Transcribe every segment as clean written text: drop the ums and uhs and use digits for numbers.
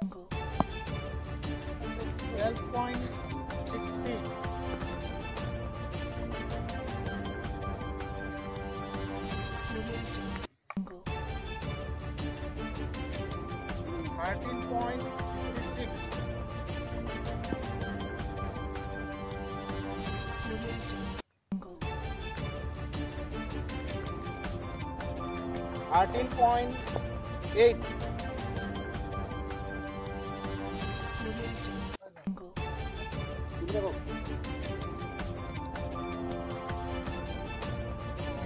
12.60. 13.56. 13.8.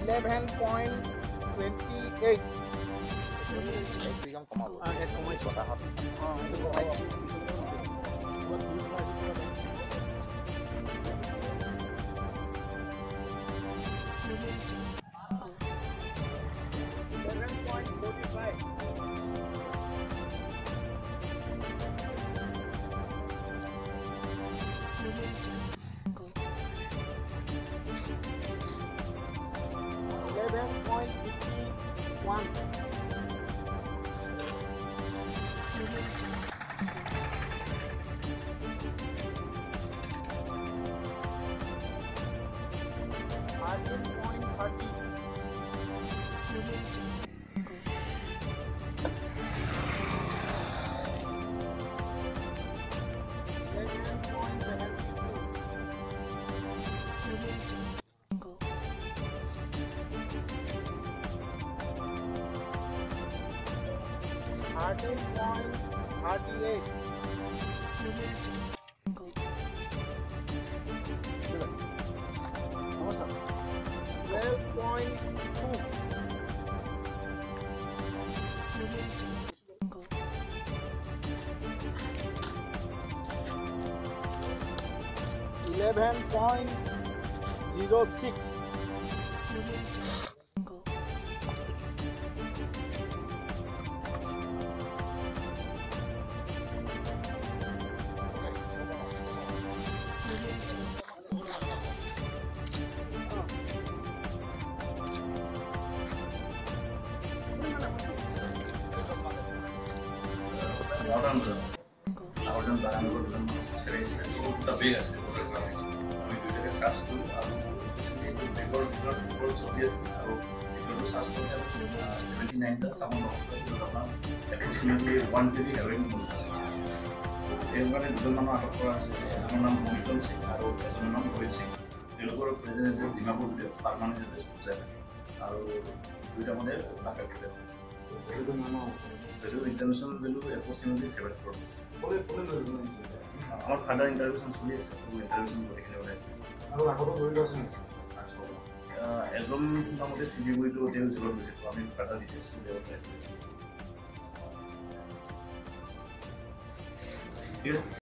11.28. 11.45. 11.51. 13.30. 11.72. 13.38. 12.2. 11.06. আমি দুইটাকে চাৰ্জ কৰোঁ আৰু বেগৰ ভিতৰত ওপৰত ছবি আছে আৰু ভিতৰতো চাৰ্জ কৰোঁ 79টা চাবোন বক্স আপোনাৰ এপ্ৰক্সিমেটলি 1 kg heroin মজুত আছে। সেই কাৰণে দুজন মানুহ আটক কৰা হৈছে। এজনৰ নাম মনিতল সিং আৰু এজনৰ নাম হৰি সিং। তেওঁলোকৰ present address Dimapur, permanent address Hojai আৰু দুইটা মানে value international value approximately 7 crore. আমাৰ ফাৰ্ডাৰ ইণ্টাৰভিউশ্যন চলি আছে, ইণ্টাৰভিউশ্যন গোটেইখিনি ওলাই এজন মোটামুটি শিলিগুৰিটো তেওঁ জেলত গৈছে। আমি ফাৰ্ডাৰ ডিটেইলছটো উলিয়াব ট্ৰাই কৰিছোঁ। ঠিক আছে।